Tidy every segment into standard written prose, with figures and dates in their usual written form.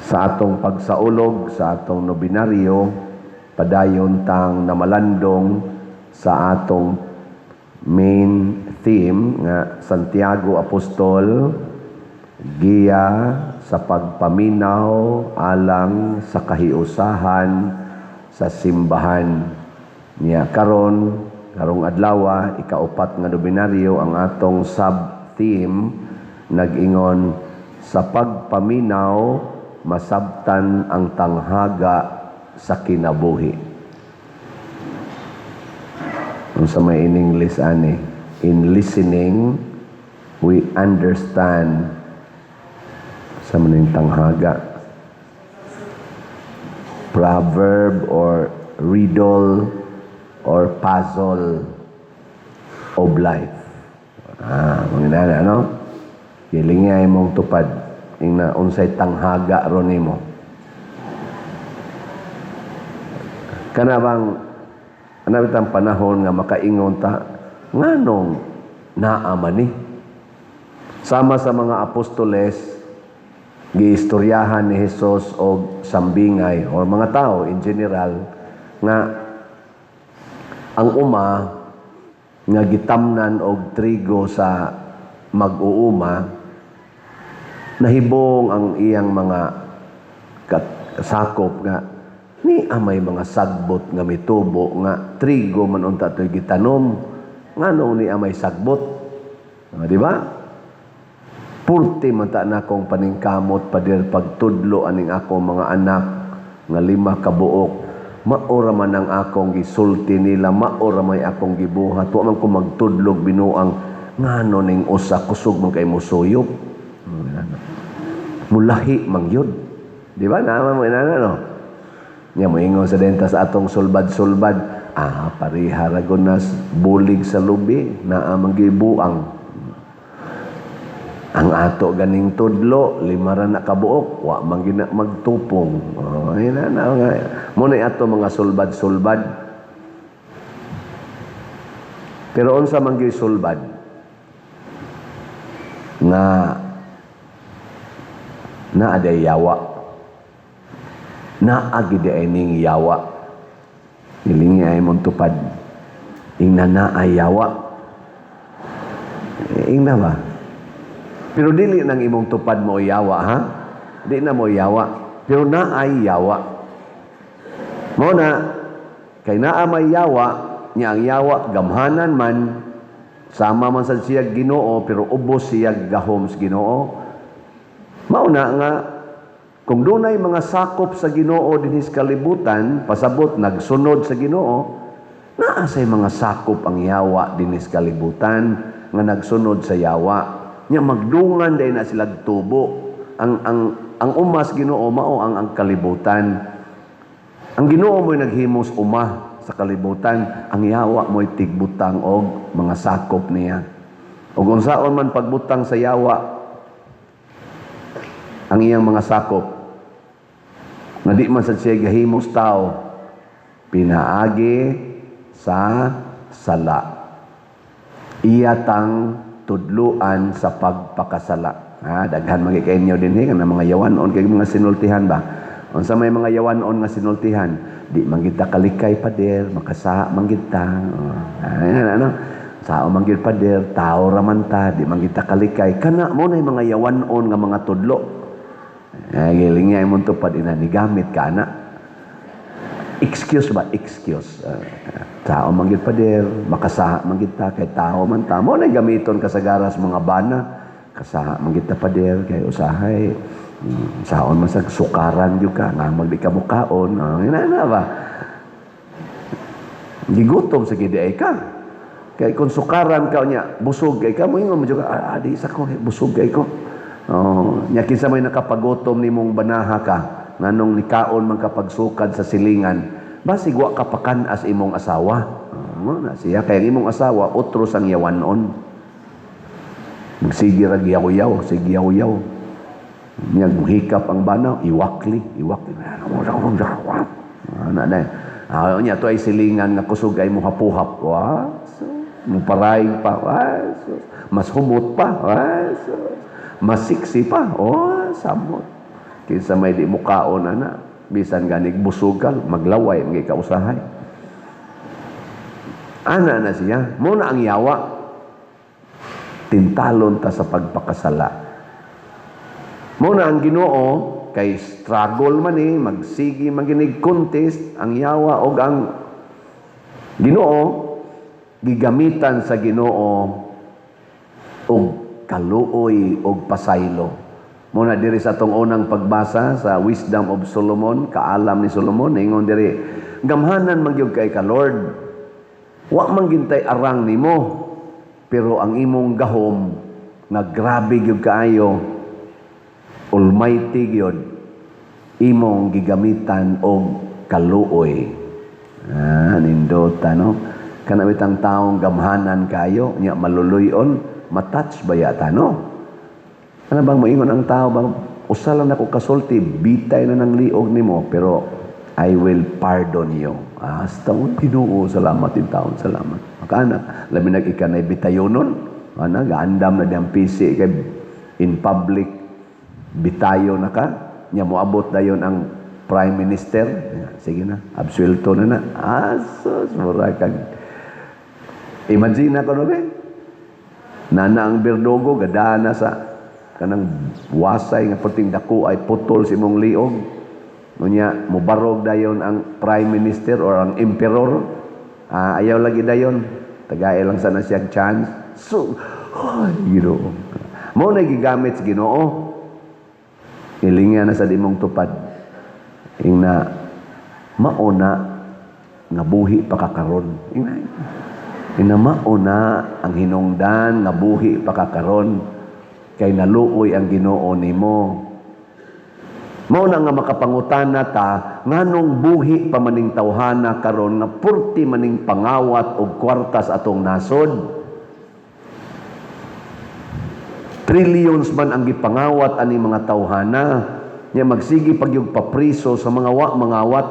Sa atong pagsaulog sa atong nobinaryo, padayon tang namalandong sa atong main theme nga Santiago Apostol, giya sa pagpaminaw alang sa kahiusahan sa simbahan niya. Karon, karong adlaw, ikaupat nga nobinaryo, ang atong sub-theme nag-ingon, "Sa pagpaminaw masabtan ang tanghaga sa kinabuhi." Unsa may in English ani? "In listening, we understand" sa maning tanghaga. Proverb or riddle or puzzle of life. Ah, mga nana, no? Gilingi imong tupad. Ingna unsay tanghaga ron nimo. Kana bang ana bitang panahon nga makaingon ta, nganong naa man ni? Sama sa mga apostoles, giistoryahan ni Jesus og sambingay or mga tao in general nga ang uma nga gitamnan og trigo sa mag-uuma, nahibong ang iyang mga sakop nga ni may mga sagbot nga mitubo, nga trigo man unta to'y gitanom, nganong ni may sagbot? Ah, di ba? Purti man ta na akong paningkamot, pader, pagtudlo aning akong mga anak nga lima ka buok. Maora man ang akong gisulti nila, maora may akong gibuhat, wa man ko magtudlog binuang, ngano ning usa kusog man kay musuyop, mulahi man gyud? Di ba naman mo inana, no? Nya moingon sa denta sa atong sulbad-sulbad, ah, pareha ra gud nas bulig sa lubi, naa man buang. Ang ato ganing tudlo, lima ra na kabuok, wa man gina magtupong. Oh, na na nga. Mo na ato mga sulbad-sulbad. Pero unsa man gyud sulbad? Nga naa day yawa. Naa gid ay ning yawa. Ilingi ay mong tupad. Ingna naa yawa. Ingna ba? Pero dili nang imong tupad mo yawa, ha? Di na mo yawa. Pero naay yawa. Mo na, kay naa may yawa, niya ang yawa, gamhanan man, sama man sa siya Ginoo, pero ubos siya gahom sa Ginoo. Mao na nga, kung dunay mga sakop sa Ginoo dinhi sa kalibutan, pasabot nagsunod sa Ginoo, naa say mga sakop ang yawa dinhi sa kalibutan nga nagsunod sa yawa. Nya magdungan dahil na sila tubo. Ang umas Ginoo mao ang kalibutan. Ang Ginoo mo'y naghimos uma sa kalibutan, ang yawa mo'y tigbutang og mga sakop niya. Ug unsaon man pagbutang sa yawa ang iyang mga sakop, nga di man sad siya gahimos tao, pinaagi sa sala. Iya tang tudluan sa pagpakasala. Ha, daghan man kay inyo dinhi nga mga yawanon kay mga sinultihan ba? Unsa may mga yawanon nga sinultihan? Di man kita kalikay, pader, makasaha man kita. Oh, ano, ano? Sao man gyud, pader, tao ra man ta, di man kita kalikay. Kana mo na mga yawanon nga mga tudlo. Ay, giling niya imong tupad ina ni gamit ka na. Excuse ba? Excuse. Tao man gyud, pader, makasaha man kita kay tao man ta. Mo na gamiton kasagaras mga bana. Kasaha man kita, pader, kay usahay saon man sa sukaran gyud ka nga magdi ka mukaon. Ina na ba? Gigutom sa gid ay ka. Kay kung sukaran ka niya, busog kay ka, moingon mo jud ka, ah, di sa ko, busog kay ko. Oh, nya kinsa may nakapagutom nimong banaha ka, nganong nikaon man ka pagsukad sa silingan, basig wa ka pakan-as imong asawa. Oh, na siya kay ang imong asawa otro sang yawanon. Magsige ra yaw-yaw, sige yaw-yaw. Nya muhikap ang banaw, iwakli, iwakli. Ana na. Ah, nya to ay silingan nga kusog ay muhapuhap. Wa, so, muparay pa. Wa, so, mas humot pa. Wa, so, mas sexy pa. Oh, samot. Kinsa may di mukaon ana, bisan ganig busog ka, maglaway ang ka usahay. Ana na siya. Mao na ang yawa. Tintalon ta sa pagpakasala. Mao na ang Ginoo kay struggle man eh, magsigi maginig contest ang yawa og ang Ginoo, gigamitan sa Ginoo og kaluoy og pasaylo. Mao na diri sa atong unang pagbasa sa Wisdom of Solomon, kaalam ni Solomon, ingon diri, gamhanan man gyud kay ka, Lord. Wa man gintay arang nimo, pero ang imong gahom nga grabe gyud kaayo, almighty gyud, imong gigamitan og kaluoy. Ah, nindota, no? Kana bitang taong gamhanan kayo, nya maluluyon, matouch ba yata, no? Ano bang moingon ang tao bang usa lang nako kasulti, bitay na ng liog nimo, pero I will pardon you. Ah, sa taon, Ginoo, salamat in taon, salamat. Makana, labi nag ikanay bitayonon, ana, gaandam na diyang PC kay in public, bitayo na ka, nya moabot dayon ang prime minister, sige na, absuelto na na. Asos, mura kag imagine na ko no be? Nana ang berdogo, gadana sa kanang wasay nga perting dako ay putol sa imong liog. Unya mobarog dayon ang prime minister or ang emperor. Ah, ayaw lagi dayon. Tagay lang sana siya chance. So, ay, Ginoo. Mao na gigamit sa Ginoo. Ilinga na sa imong tupad. Ingna mauna nga buhi pa ka karon. Ingna, ingna mauna ang hinungdan nga buhi pa ka karon kay naluoy ang Ginoo nimo. Mao na nga makapangutana ta nganong buhi pa maning tawhana karon nga purti maning pangawat og kwarta sa atong nasod. Trillions man ang gipangawat ani mga tawhana nya magsige pagyug papriso sa mga wa mangawat.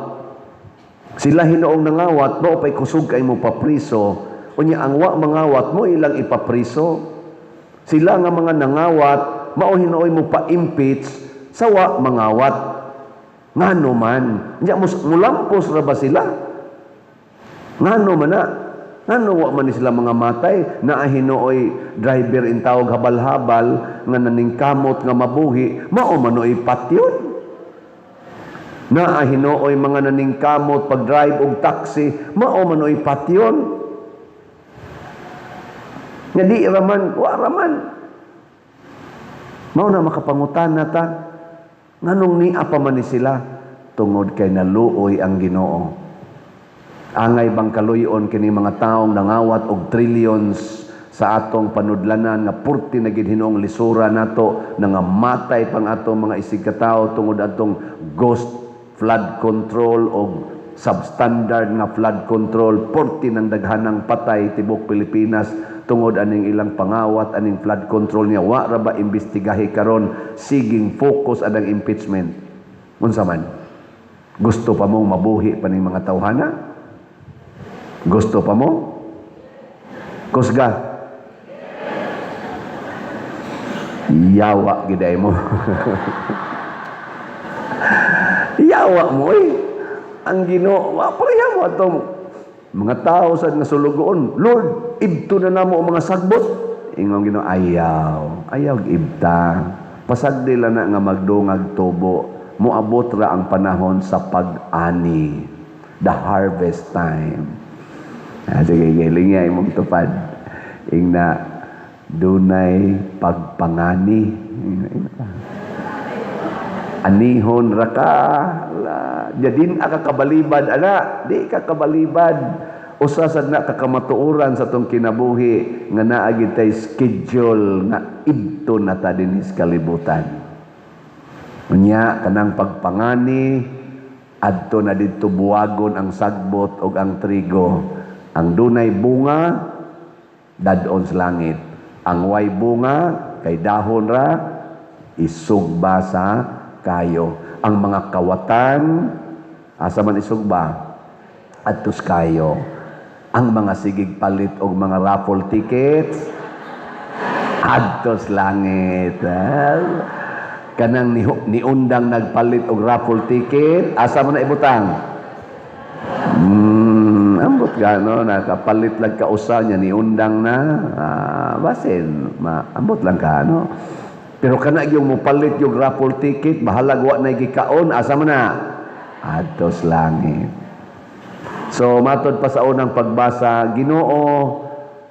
Sila hinuong nangawat mao pay kusog kay mo papriso, unya ang wa mangawat mo ilang ipapriso. Sila nga mga nangawat mao hinuoy mo pa-impeach sa wa mangawat. Ngano man nya mulampos ra ba sila? Ngano man na? Ngano wa man ni sila mga matay? Naa hinuoy driver in tawag habal-habal nga naningkamot nga mabuhi, mao man oy patyon. Naa hinuoy mga naningkamot pag-drive og taxi, mao man oy patyon. Nga di raman, wa raman. Mao na makapangutana ta, nganong nia pa man ni sila? Tungod kay naluoy ang Ginoo. Angay bang kaluyon kini mga taong nangawat og trillions sa atong panudlanan nga purti na gid hinuong lisura nato, nangamatay pang atong mga isig katao tungod atong ghost flood control og substandard nga flood control, purti ng daghanang patay tibok Pilipinas tungod aning ilang pangawat aning flood control niya. Wa ra ba imbestigahi karon? Siging focus anang impeachment. Unsa man, gusto pa mong mabuhi pa ning mga tawhana? Gusto pa mo? Kusga. Yawa giday mo. Yawa mo eh. Ang Ginoo, wa pareha mo atong mga tao sa nasulugoon. Lord, ibto na namo ang mga sagbot. Ingong Ginoo, ayaw. Ayaw ibta. Pasagdi lang na nga magdungag tubo. Moabot ra ang panahon sa pag-ani. The harvest time. Ah, sige, sige, lingya imong tupad. Ingna, dunay pagpangani. Anihon ra ka. La, jadin ka kabalibad, ana. Di ka kabalibad. Usa sad na kakamatuoran sa tong kinabuhi nga naa gid tay schedule nga ibto na ta dinhi sa kalibutan. Unya kanang pagpangani adto na didto buwagon ang sagbot og ang trigo. Ang dunay bunga dad-on sa langit. Ang way bunga kay dahon ra isugba sa kayo. Ang mga kawatan asa man isugba? Adto sa kayo. Ang mga sigig palit og mga raffle tickets adto sa langit. Kanang niundang nagpalit og raffle ticket, asa mo na ibutang? Ambot ka, no? Nakapalit lang ka usa niya, niundang na. Ah, basin, ambot lang ka, no? Pero kana yung mopalit yung raffle ticket, bahalag wa na gikaon, asa man na? Adto sa langit. So, matod pa sa unang pagbasa, Ginoo,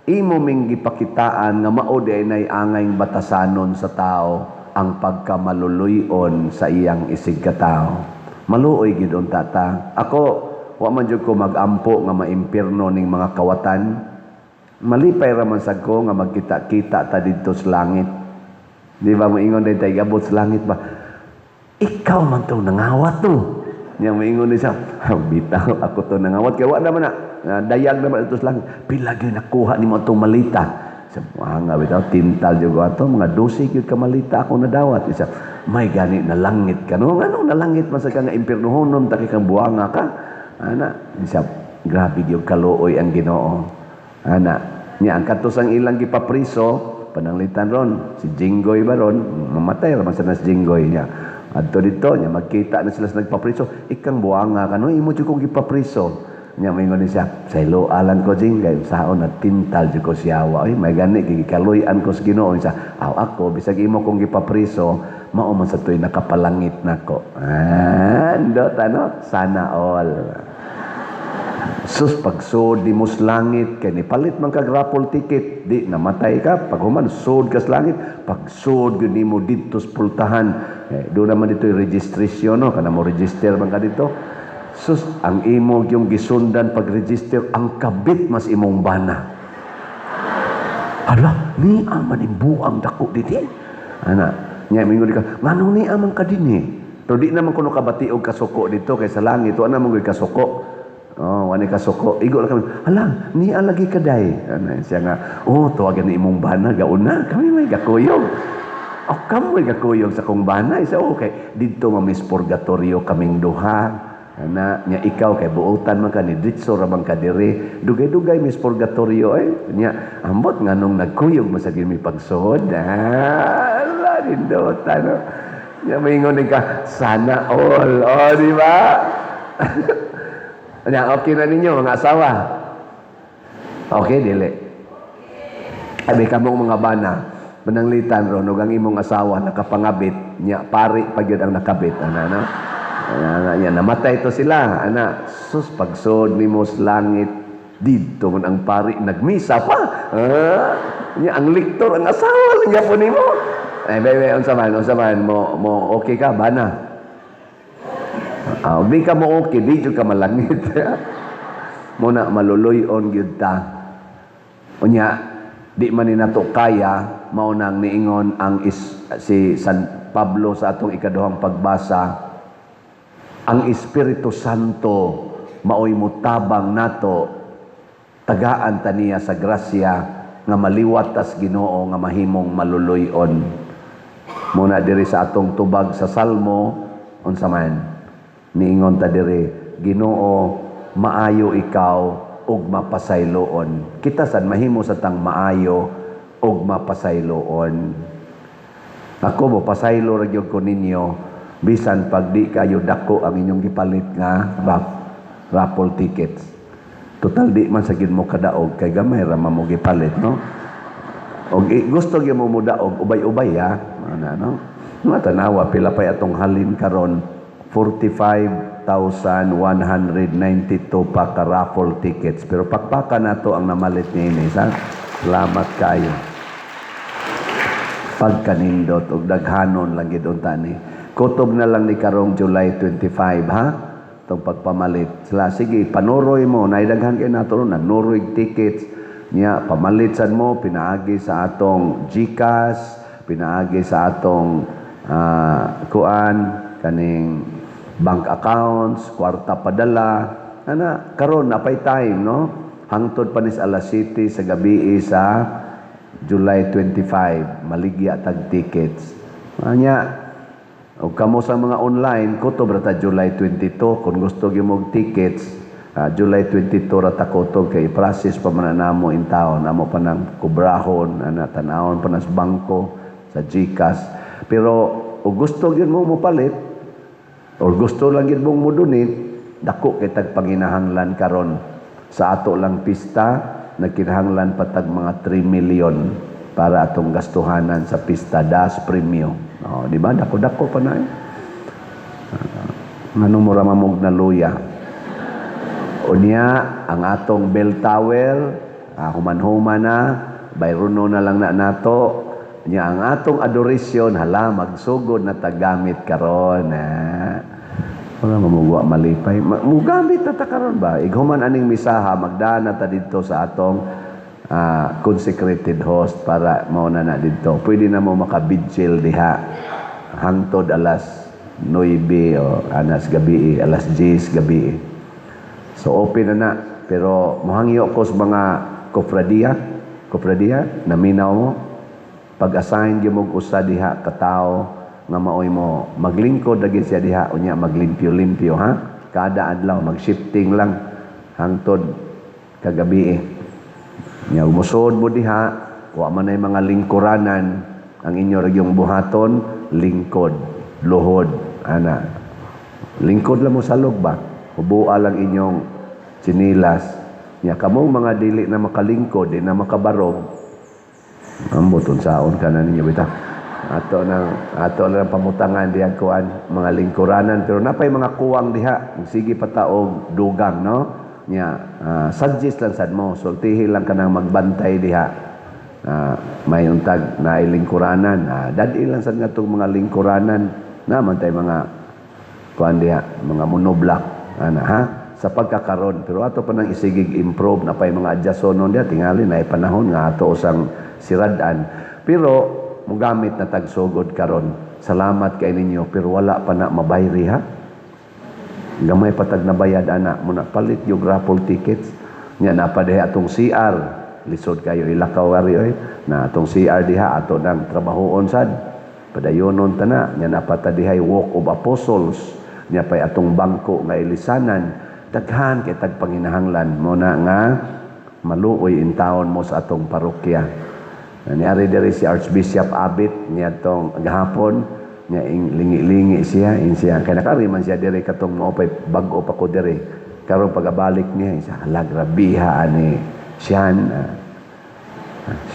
imo ming gipakitaan nga mao di nay angay batasanon sa tao ang pagkamaluluyon sa iyang isig katao. Maluoy gid unta ta. Ako, wa man jud ko mag-ampo nga maimpirno ning mga kawatan. Malipay ra man sad ko nga magkita-kita ta didto sa langit. Di ba moingon din tayo, abot sa langit ba? Ikaw man to nangawat to. Nya moingon din siya, "Bitaw ako to nangawat." Kaya wa naman na, dayag naman ito sa langit. Pila gyud nakuha nimo atong malita? Sa mga bitaw, tintal jud ato, mga 12 gyud ka malita ako nadawat. Isa, may gani nalangit ka, no? Anong nalangit man sa ka nga impiernohonon ta kay kang buanga ka? Ana, isa, grabe gyud kaluoy ang Ginoo. Ana, nya ang kato sang ilang gipapriso, pananglitan ron, si Jinggoy ba ron, mamatay ra man sa nas Jinggoy niya. Adto dito, nya magkita na sila sa nagpapriso, ikang buanga ka, no, imo jud kong gipapriso. Nya moingon ni siya, sa ilo alang ko jing, kay saon na tintal jud ko siyawa. Oy, may gani gikaluy-an ko sa Ginoo siya. Aw ako bisag imo kong gipapriso, mao man sa to'y nakapalangit nako. Ah, ndot ano, sana all. Sus, pagsud di mo sa langit, kay nipalit man kag raffle ticket, di namatay ka, pag human, sud ka sa langit, pagsud gyud nimo didto sa pultahan, eh, doon naman dito yung registration, no? Kana mo register man ka dito. Sus, ang imo yung gisundan pag-register, ang kabit mas imong bana. Hala, ni man buang dako dito. Ana, nya mingon ka, nganong ni man ka dinhi? Pero di naman kuno kabati og kasuko dito kay sa langit, wa naman gyud kasuko. Oh, wani kasuko. Igo lang kami. Hala, ni lagi kaday. Ana siya nga, oh, tawagan ni imong bana gauna. Kami may gakuyog. Oh, kamo may gakuyog sa kong bana. Isa okay. Didto mamis purgatorio kaming duha. Ana, nya ikaw kay buotan man ka ni ditso ra man ka diri. Dugay-dugay mis purgatorio eh. Nya ambot nganong nagkuyog man sa mi pagsuod. Ah, ala nindot ano. Nya maingon ka, sana all. Oh, di ba? Nya okay na ninyo mga asawa. Okay dili. Abi kamong mga bana, mananglitan ron ug ang imong asawa nakapangabit, nya pari pa gyud ang nakabit ana no. Ana nya namatay to sila ana sus pagsud nimo sa langit didto man ang pari nagmisa pa. Ah, nya ang lektor ang asawa lang gyapon nimo. Eh bebe unsa man mo mo okay ka bana? Ah, di ka mo okay, di jud ka malangit. Muna maluluy-on gyud ta. Unya, di man ni nato kaya, mao nang niingon ang si San Pablo sa atong ikaduhang pagbasa, ang Espiritu Santo maoy mutabang nato, tagaan ta niya sa grasya nga maliwat tas Ginoo nga mahimong maluluy-on. Muna diri sa atong tubag sa Salmo, unsa man niingon ta diri, Ginoo, maayo ikaw ug mapasayloon. Kita sad mahimo sa tang maayo ug mapasayloon. Ako mo pasaylo ra gyud ko ninyo bisan pag di kayo dako ang inyong gipalit nga raffle tickets. Total di man sa gyud mo kadaog kay gamay ra man mo gipalit, no? Og gusto gyud mo modaog, ubay-ubay ha. Ana no. Mga tanawa pila pay atong halin karon, 45,192 pa ka raffle tickets. Pero pakpaka nato ang namalit niini sa. Salamat kayo. Pagkanindot og daghanon lang gid unta ni. Kutob na lang ni karong July 25 ha. Tong pagpamalit. Sila sige panuroy mo, naidaghan kay nato ron nagnuroy tickets niya pamalit sad mo pinaagi sa atong GCash, pinaagi sa atong kuan kaning bank accounts, kwarta padala. Ana, karon napay time no. Hangtod pa ni sa alas 7 sa gabi sa July 25, maligya tag tickets. Anya, og kamo sa mga online, kutob ra ta July 22 kung gusto gyud mo tickets, July 22 ra ta kutob kay process pa man na namo in town, amo pa nang kubrahon, ana tanawon pa nas bangko sa GCash. Pero Kung gusto gyud mo mopalit or gusto lang gyud mong mo-donate, dako kay tag panginahanglan karon. Sa ato lang pista, nagkinahanglan pa tag mga 3 million para atong gastuhanan sa pista das premyo. Oh, di ba? Dako-dako pa na eh. Nganong mura mamog na luya? Unya, ang atong bell tower, human-human na, bayrono na lang na nato. Nya ang atong adoration, hala, magsugod na tagamit karon. Ah. Wala mamugwa malipay. Mugamit na ta karon ba? Ighuman aning misaha, magdana ta didto sa atong consecrated host para mao na na didto. Pwede na mo makabigil diha hangtod alas 9 o anas gabi, alas 10 gabi. So open na na, pero mohangyo ko sa mga kofradiya, kofradiya, naminaw mo pag-assign gyud mo usa diha ka tawo nga maoy mo maglingkod lagi siya diha, unya maglimpyo-limpyo ha, kada adlaw mag-shifting lang hangtod kagabi. Nya musod mo diha, wa man ay mga lingkuranan ang inyo ra yung buhaton, lingkod, luhod ana, lingkod lang mo salog ba, hubua lang inyong tsinilas. Nya kamong mga dili na makalingkod, di na makabarog, ambot unsaon ka na ninyo bitaw. Ato lang pamutangan diha kuan mga lingkuranan, pero napay mga kuwang diha, sige pa ta og dugang, no? Nya suggest lang sad mo, sultihi lang kanang magbantay diha. May untag na lingkuranan, dad-i lang sad ngatong mga lingkuranan na man tay mga kuan diha, mga monoblak ana ha, sa pagkakaron. Pero ato pa nang isigig improve na pay mga adjasonon diha, tingali na panahon nga ato usang siradan. Pero mugamit na tagsugod karon. Salamat kay ninyo, pero wala pa na mabayri ha. Gamay patag nabayad ana mo na palit yung raffle tickets. Nya na pa diha atong CR, lisod kayo ilakaw ari oy. Na atong CR diha ato nang trabahoon sad. Padayonon ta na. Nya na pa ta dihay Walk of Apostles. Nya pay atong bangko nga ilisanan. Daghan kay tag panginahanglan mo na nga maluoy intawon mo sa atong parokya. Niari diri si Archbishop Abit niadtong gahapon, nya lingi-lingi siya in siya kay nakari man siya diri katong mao pay bag-o pa ko diri. Karon pagabalik niya siya, hala, grabiha ani siyan,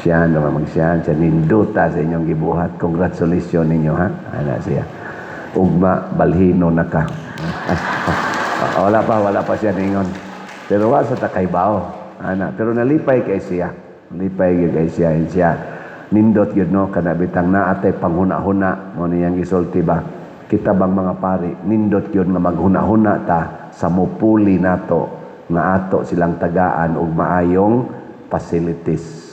siyan naman magsiyan siya, nindota sa inyong gibuhat, congratulations ninyo ha, ana siya. Ugma balhino na ka. Wala pa siya ningon, pero wa sa takaybaw ana, pero nalipay kay siya. Lipay gyud kay siya siya. Nindot gyud no, kana bitang naa tay panghuna-huna mo niyang gisulti ba. Kita bang mga pari, nindot gyud nga maghuna-huna ta sa mupuli nato nga ato silang tagaan og maayong facilities.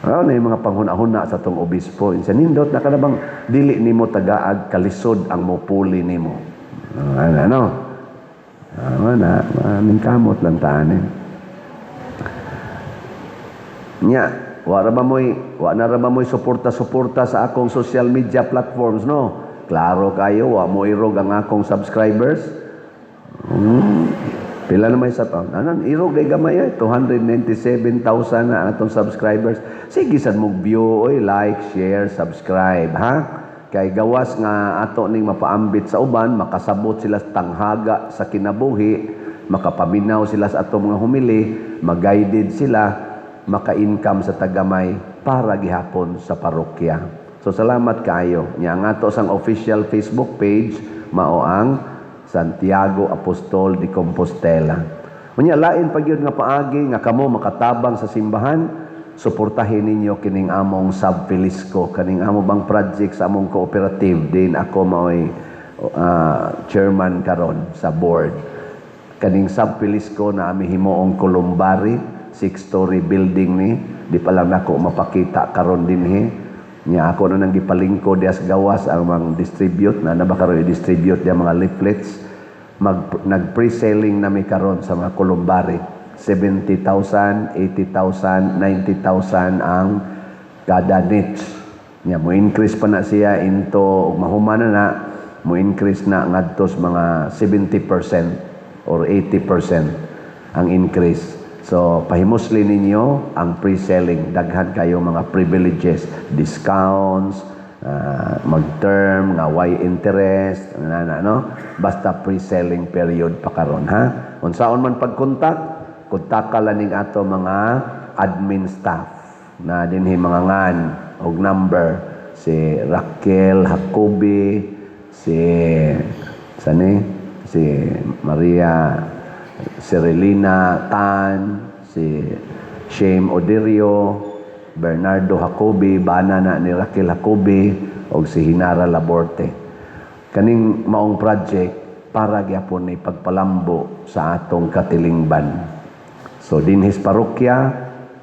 Ano na yung mga panghuna-huna sa tong obispo? Insa nindot na kana bang dili nimo tagaag kalisod ang mupuli nimo. Ano, ano? Ano na, kamot lang taan eh. Nya, wa na ra ba mo'y suporta-suporta sa akong social media platforms, no? Klaro kayo, wa mo irog ang akong subscribers. Pila na may sa taon? Ano, irog day gamay ay 297,000 na atong subscribers. Sige sad mo view oy, like, share, subscribe, ha? Kay gawas nga ato ning mapaambit sa uban, makasabot sila sa tanghaga sa kinabuhi, makapaminaw sila sa atong mga humili, mag-guided sila, maka-income sa tagamay para gihapon sa parokya. So salamat kayo. Nya ang ato sang official Facebook page mao ang Santiago Apostol de Compostela. Unya lain pa gyud nga paagi nga kamo makatabang sa simbahan, suportahin ninyo kining among Sub Felisco, kaning amo bang project sa among cooperative din ako maoy chairman karon sa board. Kaning Sub Felisco na ami himuong columbary, 6-story building ni, di pa lang nako mapakita karon dinhi. Nya ako na nang gipalingkod diha sa gawas ang mga distribute na na ba karon i-distribute diha mga leaflets. Nag pre-selling nami karon sa mga columbary. 70,000, 80,000, 90,000 ang kada niche. Nya mo increase pa na siya into mahuman na na, mo increase na ngadto sa mga 70% or 80% ang increase. So, pahimusli ninyo ang pre-selling. Daghan kayo mga privileges, discounts, Mag-term nga way interest na na, no? Basta pre-selling period pa karon, ha. Unsaon man pag-contact, kontaka lang ning ato mga admin staff na dinhi, mga ngan og number, si Raquel Jacobi, si sani, si Maria Serelina Tan, si Shame Odirio, Bernardo Jacobi, bana na ni Raquel Jacobi, og si Hinara Laborte. Kaning maong project para gyapon ni pagpalambo sa atong katilingban. So dinhis parokya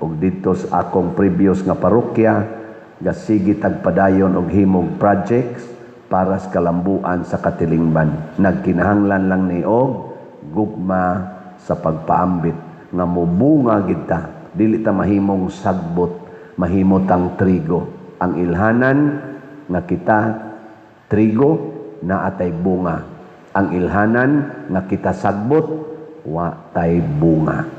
ug didto sa akong previous nga parokya, gasigi tagpadayon og himog projects para sa kalambuan sa katilingban. Nagkinahanglan lang ni og gugma sa pagpaambit nga mubunga gid ta. Dili ta mahimong sagbot, mahimo tang trigo. Ang ilhanan nga kita trigo, naa tay bunga. Ang ilhanan nga kita sagbot, wa tay bunga.